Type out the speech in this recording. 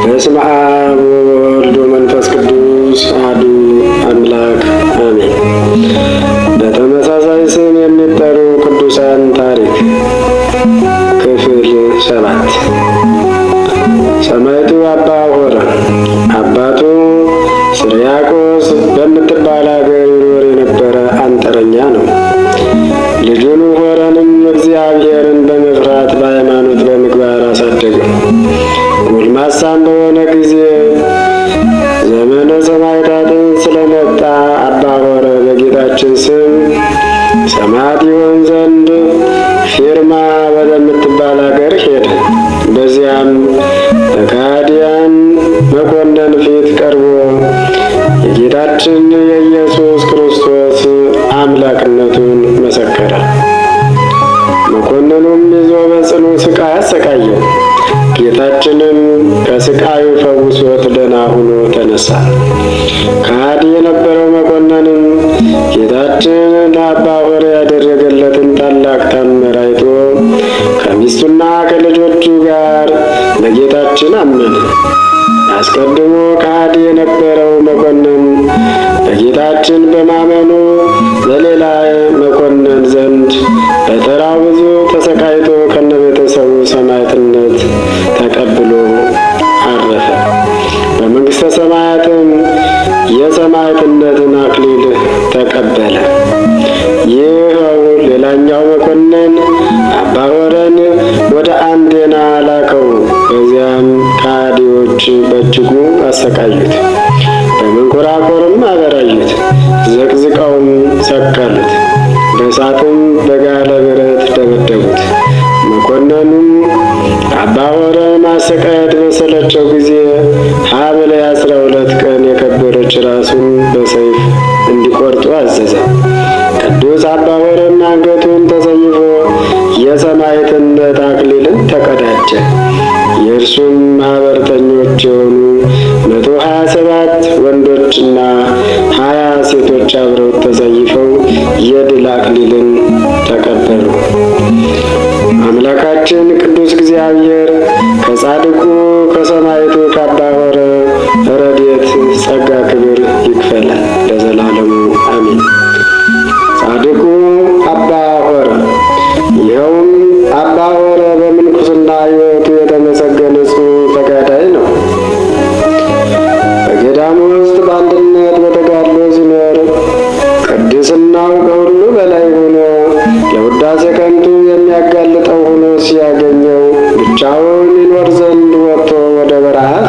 በስመ አብ ወወልድ ወመንፈስ ቅዱስ አሐዱ አምላክ አሜን። በተመሳሳይ ስም የሚጠሩ ቅዱሳን ታሪክ ክፍል 7። ሰማዕቱ አባ ሆረ አባቱ ስርያቆስ በምትባል አገር ይኖር የነበረ አንጥረኛ ነው። ልጁን ሆረንም እግዚአብሔርን በመፍራት በሃይማኖት በምግባር አሳደገው። ጎልማሳም በሆነ ጊዜ ዘመነ ሰማዕታትን ስለመጣ አባ ሆረ በጌታችን ስም ሰማዕት ይሆን ዘንድ ፊርማ ወደምትባል አገር ሄደ። በዚያም በከሃዲያን መኮንን ፊት ቀርቦ የጌታችን የኢየሱስ ክርስቶስ አምላክነቱን መሰከረ። መኮንኑም ይዞ በጽኑ ስቃይ አሰቃየው። ጌታችንም ከስቃዩ ፈውሶት ደህና ሆኖ ተነሳ። ከሃዲ የነበረው መኮንንም ጌታችን ለአባ ሆረ ያደረገለትን ታላቅ ታምር አይቶ ከሚስቱና ከልጆቹ ጋር በጌታችን አመነ። አስቀድሞ ከሃዲ የነበረው መኮንን በጌታችን በማመኑ በሌላ መኮንን ዘንድ በተራው ብዙ ተሰቃይቶ ከነቤተሰቡ ሰማዕትነት ተቀብሎ አረፈ። በመንግሥተ ሰማያትም የሰማዕትነትን አክሊል ተቀበለ። ይኸው ሌላኛው መኮንን አባ ሆረን ወደ አንዴና ላከው። በዚያም ከሃዲዎች በእጅጉ አሰቃዩት፣ በመንኮራኩርም አበራዩት፣ ዘቅዝቀውም ሰቀሉት፣ በእሳትም በጋለ ብረት ደበደቡት። መኮንኑም አባ ሆረን ማሰቃየት በሰለቸው ጊዜ